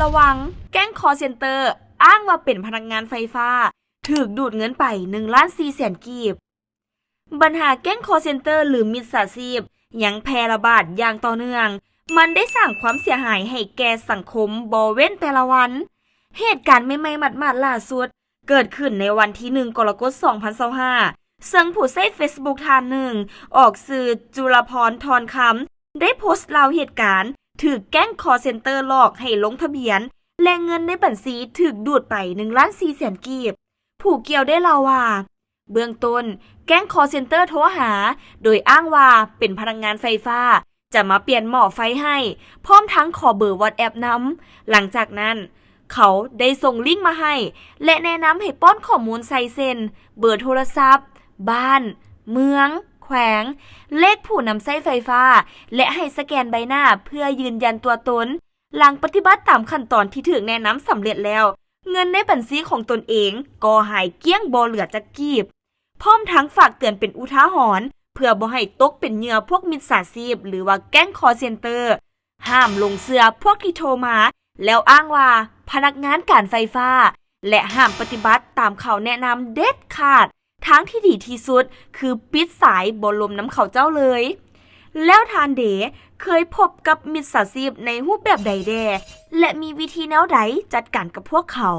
ລະວັງ ແກ້ງຄໍເຊັນເຕີອ້າງວ່າເປັນພະນັກງານໄຟຟ້າ ຖືກດູດເງິນໄປ ໜຶ່ງລ້ານສີ່ແສນ ກີບ. ບັນຫາແກ້ງຄໍເຊັນເຕີ ຫຼື ມິດສາຊີບ ຍັງແຜ່ລະບາດຢ່າງຕໍ່ເນື່ອງ, ມັນໄດ້ສ້າງຄວາມເສຍຫາຍໃຫ້ແກ່ສັງຄົມບໍ່ເວັ້ນແຕ່ລະວັນ. ເຫດການໃໝ່ໆ ໝາດໆ ຫຼ້າສຸດ ເກີດຂຶ້ນໃນວັນທີໜຶ່ງ ກໍລະກົດ ສອງພັນຊາວຫ້າ ເຊິ່ງຜູ້ໃຊ້ເຟສບຸກທ່ານໜຶ່ງ ອອກຊື່ ຈຸລະພອນ ທອນຄຳ ໄດ້ໂພສລາວເຫດການຖືກແກ້ງຄໍເຊັນເຕີຫຼອກໃຫ້ລົງທະບຽນ ແລະ ເງິນໃນບັນຊີຖືກດູດໄປ ໜຶ່ງລ້ານສີ່ແສນ ກີບ. ຜູ້ກ່ຽວໄດ້ເລົ່າວ່າ ເບື້ອງຕົ້ນ ແກ້ງຄໍເຊັນເຕີໂທຫາ ໂດຍອ້າງວ່າເປັນພະນັກງານໄຟຟ້າ ຈະມາປ່ຽນໝໍ້ໄຟໃຫ້, ພ້ອມທັງຂໍເບີວັອດແອັບນຳ. ຫຼັງຈາກນັ້ນ ເຂົາໄດ້ສົ່ງລິ້ງມາໃຫ້ ແລະ ແນະນຳໃຫ້ປ້ອນຂໍ້ມູນໃສ່ ເຊັ່ນ ເບີໂທລະສັບ, ບ້ານ, ເມືອງ, ແຂວງ, ເລກຜູ້ນຳໃຊ້ໄຟຟ້າ ແລະ ໃຫ້ສະແກນໃບໜ້າເພື່ອຢືນຢັນຕົວຕົນ. ຫຼັງປະຕິບັດຕາມຂັ້ນຕອນທີ່ຖືກແນະນຳສຳເລັດແລ້ວ, ເງິນໃນບັນຊີຂອງຕົນເອງກໍຫາຍກ້ຽງບໍ່ເຫຼືອຈັກກີບ. ພ້ອມທັງຝາກເຕືອນເປັນອຸທາຫອນ ເພື່ອບໍ່ໃຫ້ຕົກເປັນເຫຍື່ອພວກມິດສາຊີບ ຫຼືວ່າແກ້ງຄໍເຊັນເຕີ. ຫ້າມຫຼົງເຊື່ອພວກທີ່ໂທມາ ແລ້ວອ້າງວ່າພະນັກງານການໄຟຟ້າ ແລະ ຫ້າມປະຕິບັດຕາມຄຳແນະນຳເດັດຂາດ. ທາງທີ່ດີທີ່ສຸດຄືປິດສາຍ, ບໍ່ລົມນຳເຂົາເຈົ້າເລີຍ. ແລ້ວທ່ານເດ ເຄີຍພົບກັບມິດສາຊີບໃນຮູບແບບໃດແດ່ ແລະ ມີວິທີແນວໃດຈັດການກັບພວກເຂົາ?